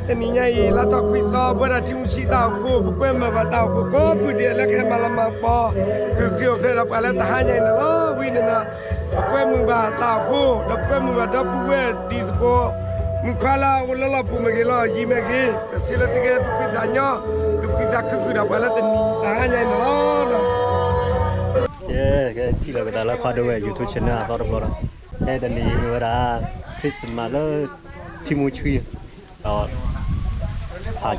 တနံၤညါအံၤ လါထီၣ်ခွံသီ ပဝဲဒၣ်ထံမူဆံတၢ်အိၣ်ဖှိၣ် ပကွဲမုာ်ဘၣ်တၢ်အိၣ်ဖှိၣ်ကိးပူၤဒဲးလၢကဟဲမၤလၤမၤကပီၤ ဃုာ်ဃုာ်အိၣ်ဖျဲၣ်ဒီးပှၤလၢတဟါညါအံၤန့ၣ်လီၤ. ဝံၤန့ၣ်ဒီး ပကွဲမုာ်ဘၣ်တၢ်အိၣ်ဖှိၣ် ဒီးပကွဲမုာ်ဘၣ်ဒီပုၢ်ဝဲၢ်ဒ်သကိး မုၣ်ခွါလၢအအိၣ်လၢလီၢ်ပူၤမ့ၢ်ဂ့ၤ လီၢ်ယံၤမ့ၢ်ဂ့ၤ ပစံးလၢသုကဟဲသူၣ်ဖှံသးညီ သူၣ်ဖှံသးခုဃုာ်ဒီးပှၤလၢတနံၤတဟါညါအံၤန့ၣ်လီၤ. ကဲ ကဲ ထံၣ်လီၤက့ၤသးလၢခွါဒိဝဲၢ် YouTube channel အသီတဘျီဒီး ဖဲတနံၤအံၤမ့ၢ်ဝဲဒၣ် Christmas လၢ ထံမူဆံ ဒီး ဖးဆံ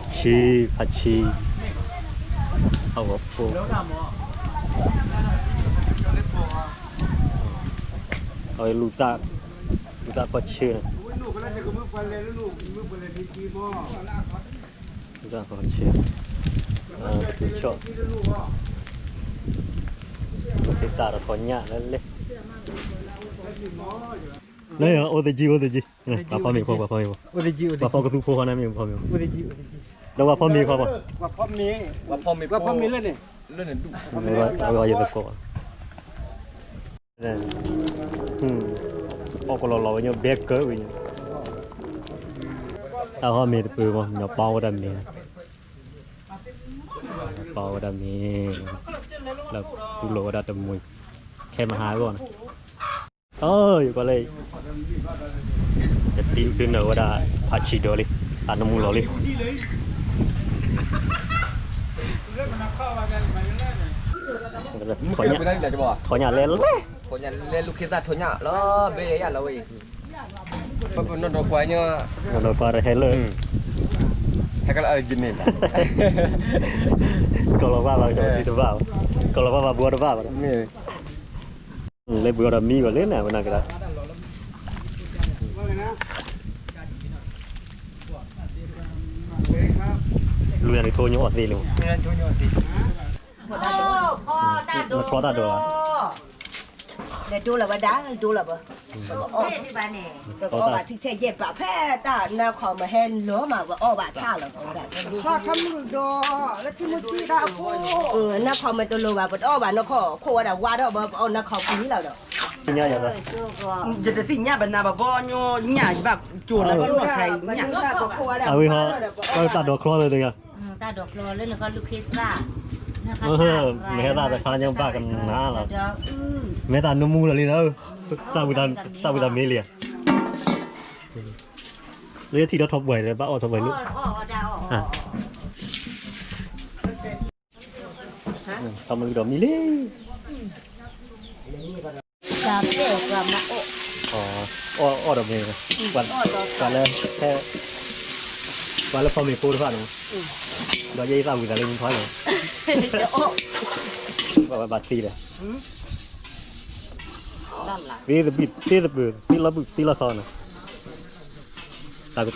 ဖးဆံ အဝဲဖိ အဝဲလူၤသး လူၤသးခီဆံန့ၣ် လူၤသးခီဆံ အ လူၤသးတခီညၣ်လၢလဲၣ် လၢအိၣ်သယုၢ် အိၣ်သယုၢ် ပှၤဖီမ့ၤဖိ ပှၤဖီမ့ၤဖိ ပှၤဖီကသူဖိဃီန့ၣ်မ့ၢ်ပှၤဖီမ့ၤဖိ ဒီးပှၤဖီမ့ၤဖိ ပှၤဖီမ့ၤ ပှၤဖီမ့ၤလၢန့ၣ် အဝဲယသကိး အီၣ်ကလီၤလီၤဝဲညိ ဘဲကၢဝဲညိ တၢ်ဖီမ့ၤတပၢၤမး ညီပီဝဲဒၣ်မ့ၤ ပီဝဲဒၣ်မ့ၤ လၢသူလိာ်ဝဲဒၣ်တမှံၤ ခဲမဟါအဂီၢ်န့ၣ် ယကွၢ်လၢ ယတံၤဒုးနၢၤဝဲဒၣ် ဖးဆံဒီးလံ အနမူလီၤလံ ထိးညၣ်လဲၣ်လဲၣ် ထိးညၣ်လဲၣ်လၢ ခိးညၣ်လဲၣ်လၢ ပနီၢ်ဒီးကွၢ်ညီ နီၢ်ဒီးကွၢ်တဟဲလၢ ဟဲကလၢအယန့ၣ် ကီၢ်လီၤဘၣ်ဘၣ်ကီၢ်တံၢ်တဘၣ် ကီၢ်လီၤဘၣ်ဘၣ်ဘှီတဘၣ်ဘၣ် လၢဘှီဒီးမံဘၣ်လၢန့ၣ် ဝဲနာ်က့ၤ လူၤယၤန့ၣ်ထိညိအီၣ်သ့လံမး နချီတၢ်ဒိးဧါ လဲၤဒိလီၤဝဲဒၣ် ဒိလီၤဝဲ ပကအီၣ်ဘၣ်ထံဆဲးယဲၢ်ဘး ဖဲတၢ်နါခီမ့ၢ်ဟဲလီၤမး ပအီၣ်ဘၣ်ထါလီၤ ပဝဲဒၣ် ထီထီမုၢ်ဒီး လၢထံမူဆံတၢ်အိၣ်ဖှိၣ် နါခီမ့ၢ်တလိၤဘၣ် ပတအီၣ်ဘၣ်နါခီ ခိၣ်ဝဲဒၣ်ဝါထီၣ်ဘၣ် ပအီၣ်နါခီပူၤလီၤဒီး ယတသ့ၣ်ညါဘၣ်နၤဘၣ်ဘီညိညၣ်ယဘၣ်ကၠိလၢဘၣ်နီၢ်ဆါညၣ် အဝဲဟီ တၢ်ဒိးချီသ့ၣ်တဂၤ တၢ်ဒိးချီလၢနကလူၤခ့သၣ် မ့ၢ်ဟဲသၣ်တခါညါဘၣ်ကနၤလီၤ မ့ၢ်သးနမူလီၤလံဒီး သၣ်ဝံသးမ့ၢ်လံဧါ လၢထံၣ်ဒီးထီၣ်ပှဲၤဒီး ဘၣ်အီၣ်ထီၣ်ပှဲၤလံ ထီၣ်မုၢ်ဒီးမံလံ တၢ်ပဲၢ်ပှၤမၤအီၣ် အီၣ်အီၣ်ဒီးမ့ၢ် ပှၤလၢ ပှၤလၢဖီမ့ၤဖိတဖၣ်န့ၣ် ဒီးယဲယသၣ်ဝံၤသးလၢမူဖီန့ၣ် ပှၤဘၣ်သ့ဒီး သ့တဘုၣ်သ့တပၢၤ သ့လီၤဘုၣ်သ့လီၤသီန့ၣ် တၢ်ကတိၤ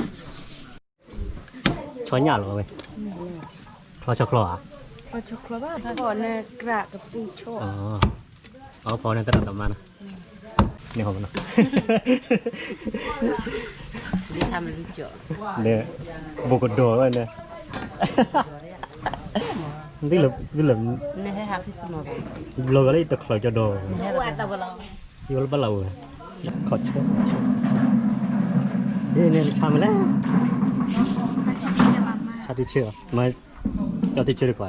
ဒီမိၢ်ဖးဒဲးမး ဆီညၣ်လီၤဝဲ ဆီဆီချီဧါ ဖီန့ၣ်သရၣ်ကပူၤဆီ အဖီန့ၣ်သရၣ်သမါန့ၣ် န့ၣ်ဟီမနီၤ ဘိကဒီးဝဲန့ၣ် ဒ်လၢ ဘျီဂၤလၢတချုးကဒီး ယဝဲလၢဘၣ်လၢဝဲ ခီၣ်ဆၢ န့ၣ်ဆါမလဲၣ် ဆါတဆၢ မၤ ကၠီတဆၢတခွါ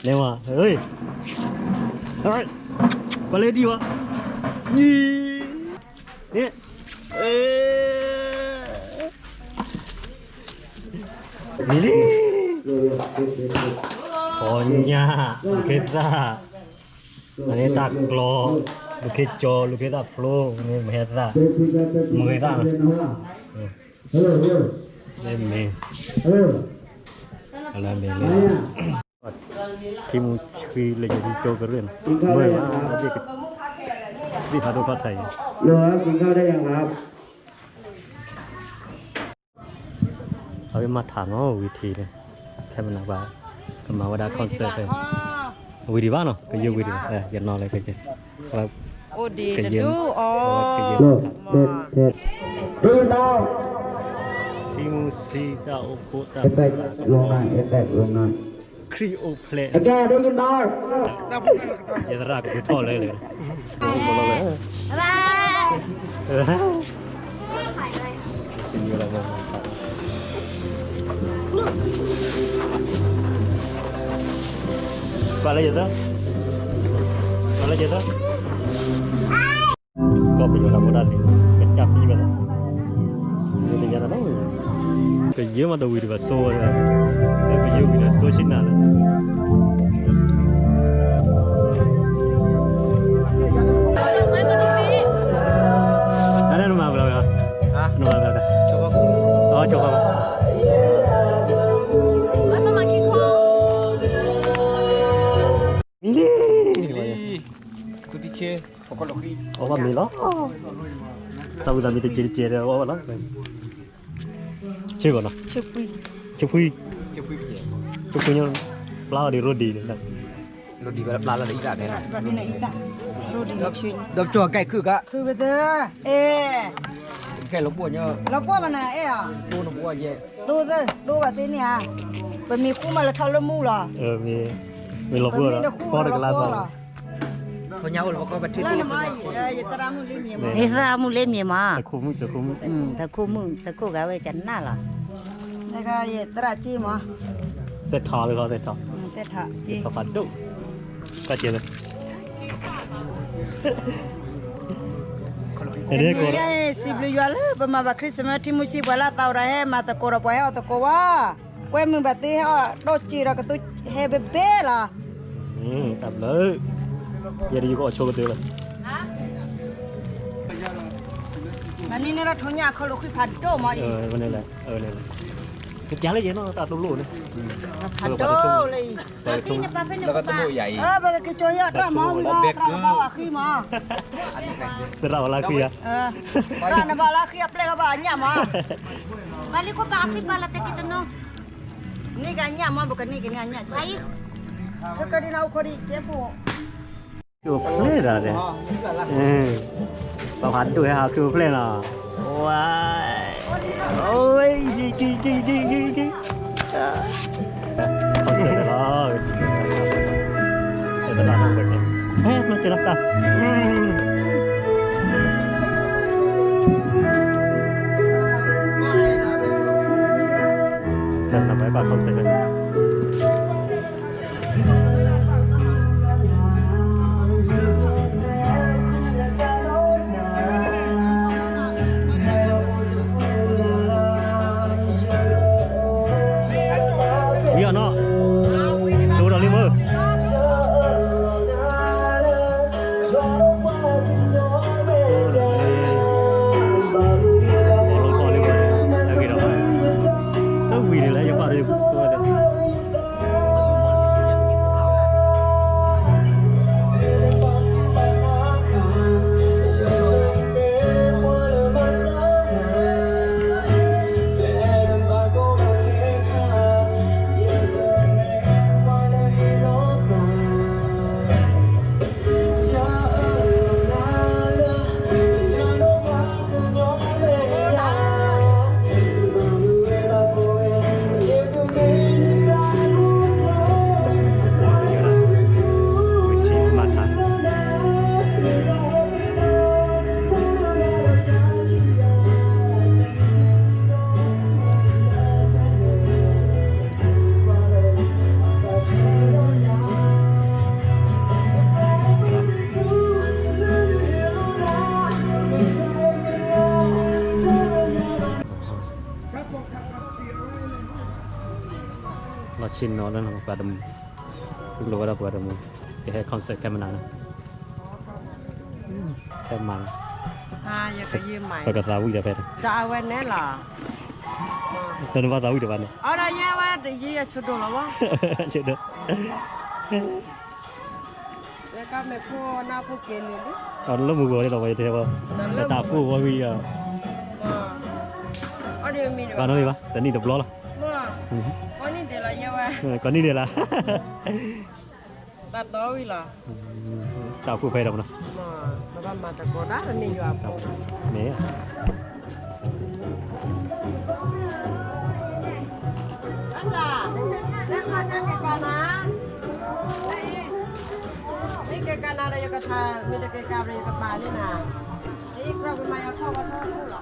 လဲၤဝဲ ကွၢ်လၢဒံးဝဲ န့ၣ် မံၤလံ ခီညၣ် လူၤခ့သၣ် အန့ၣ်တၢ်ကျီ လူၤခ့ကၠီ လူၤခ့သၣ်ဖျိ မ့ၢ်မဟဲသၣ် မုၢ်ဂ့ၤသၣ် လၢမ့ၢ် လၢမ့ၢ်လၢ ထံမူဆံလၢယိၤကၠိကရၢၢ်န့ၣ် မုၢ်ဘၣ် သ့ၣ်ဖးဒိၣ်ခီၣ်ထံးအံၤ အဝဲမၤထးနီၤ ဝံၤထံးန့ၣ် ခဲမနၤဘၣ် ကမၤဝဲဒၣ် concert ဝံၤဒံးဘၣ်နီၤ ကယုၢ်ဝံၤဒံးဘၣ် ယနီၤလၢကယုၢ် အိၣ်ဒံးနဒူၣ်အီၤ ကယုၢ် ထံမူဆံတၢ်အိၣ်ဖှိၣ်တၢ်ဖံးတၢ်မၤ ခရံာ်အိၣ်ဖျဲၣ် ယသရၣ်ကပၢၤထီၣ်လၢလၢ လၢယသၢ, လၢယသၢ, ကီၢ်ပယီၤတၢ်ဖိတၢ်လံၤ ကစၢ်ဖံးဝဲလီၤ, မ့ၢ်တညါတၢ်နီၣ်, ကယဲၢ်မးတဝံၤတဘၣ်ဆိဝဲ, ကယဲၢ်ဝံၤဒီးဆိဆ့နၤလၢ တၢ်န့ၣ်နမၤဘၣ်လီၤ, နမၤဘၣ်လီၤ, အီဆိဘၣ်ဘၣ်, မံလံ, အီဘၣ်မ့ၤလီၤ, တၢ်ဝံသးမံတကဲးတကဲးဒီးအီဘၣ်လီၤ, ဆ့ၣ်ကီးနီၤ, ဆ့ၣ်ဖှံ, ဆ့ၣ်ဖှံ, ဆ့ၣ်ဖှံ, ပျၢ်လီၤဒံးရိဒံးန့ၣ်, ရိဒံးဝဲပျၢ်လီၤဒံးအံသၣ်န့ၣ်, ဒီးကၠီၤကဲခုၣ်က, ခုၣ်ပသၢ, အဲ, ကဲလီၤပှီၢ်ညီ, လီၤပှီၢ်ဘၣ်နၤအဲၣ်အီၤ, တိၢ်နပှီၢ်ယဲ, တိၢ်သၢ, တိၢ်ဘၣ်သ့န့ၣ်ဧါ, ပမ့ၢ်ဃူမးလၢထီၣ်လၢမူလီၤ, မ့ၢ်လီၤပှီၢ်, ပီၢ်တကလးသီလီၤ, ယသရၣ်မုၣ်လ့မံၤမး, သခိၣ်မုၣ်, သခိၣ်မုၣ်, သခိၣ်ဂၤဝဲကနၣ်လီၤ, ယသရၣ်က့မး, သဲထီၣ်လၢခီသဲထီၣ်, သဲထီၣ်ဖးဒိၣ်, ကစဲးလၢ စံးဘျုးယွၤလၢပမၤဘၣ် Christmas ထံမုၢ်ဆံး ပှၤလၢအသးအိၣ်ဒီးဟဲမၤသကိးဒီးပှၤဟဲအီၣ်သကိးဝဲ, ကွဲမုာ်ဘၣ်သ့ဟဲအီၣ်ဒီးစံးဒီးကသူဟဲဘဲဘဲလီၤ, တၢ်ဘျုး, ယဲဒၣ်ယကအိၣ်ဆိကတၢၢ်လီၤ, မၤန့ၢ်န့ၢ်လၢထိၣ်ညၣ်အခီၣ်လိာ်ဃံဖးဒိၣ်မးအံၤ, ကပျၢ်လၢယဲနီၤတၢ်တလိၣ်န့ၣ်, ဖးဒိၣ်လၢအံၤ, ပကက့ၤကၠီယီၤတၢ်မၤဝံၤလီၤ တၢ်ကဘၣ်အဃံမး, သရၣ်ဝဲလၢဃံဧါ, တၢ်နဘၣ်လၢဃံအပျဲၢ်ကဘၣ်အညၣ်မး, ဘၣ်လံကဘၣ်အဃံပၢ်လီၤတဲက့ၤတနီၤ, န့ၢ်ကညၣ်မး ပကန့ၢ်ကန့ၢ်အညၣ်, ကဒံနၤအိၣ်ခိးဒံးကဲဖိ ကဖျဲၣ်ဒီး, ပှၤဖးဒိၣ်ဟဲဟးကဖျဲၣ်လီၤ, ဝါ, ဝံၤအီၤနီၤ, စိဒီးလံမၢ်, စိဒီးလံ, ပီၣ်လီၤပီၣ်လံမၢ်, တၢ်ဂ့ၤဒီး, တဝံၤဒံးလၢယပၢ်ဒီးယကစိဒီး လီၤဆ့ၣ်နီၤလၢပှၤတမုာ်, လိၣ်ဝဲဒၣ်ပှၤတမုာ်, ကဟဲ concert ခဲမနၤန့ၣ်, ဖဲမၤန့ၣ်, ပကသးဝံၣ်ဒီးဖဲ, တၢ်အဝဲနဲလီၤ, တနဘၣ်သးဝံၣ်တဘၣ်န့ၣ်, အဝဲဒၣ်ယဲဝဲတယံၤအဆိဒိၣ်လီၤဝဲ, ဆိဒိၣ် ကမ့ၢ်ဖိနၢ်ဖိက့ၤလံ, အလၢမုၢ်ဂီၤန့ၣ်လီၤ ပှၤယတဲဝဲ, တၢ်ကိၢ်ဝဲဝံၤဒီး, ဘၣ်နီတမံၤဘၣ် တနံၣ်တဘျီလီၤ, ကိးနံၣ်ဒဲးလီၤ, ဘၣ်တီဝံၤလီၤ, တၢ်အိၣ်ဖှိၣ်ဖဲဒီးမနီၤ, မ့ၢ် မ့ၢ်ကကနၤဒီးယကထါ, မ့ၢ်တကကးဘၣ်ယကပာ်န့ၣ်နၤ, အံၤကြၢးကမၤယၤထီၣ်ဝဲထီၣ်လီၤ.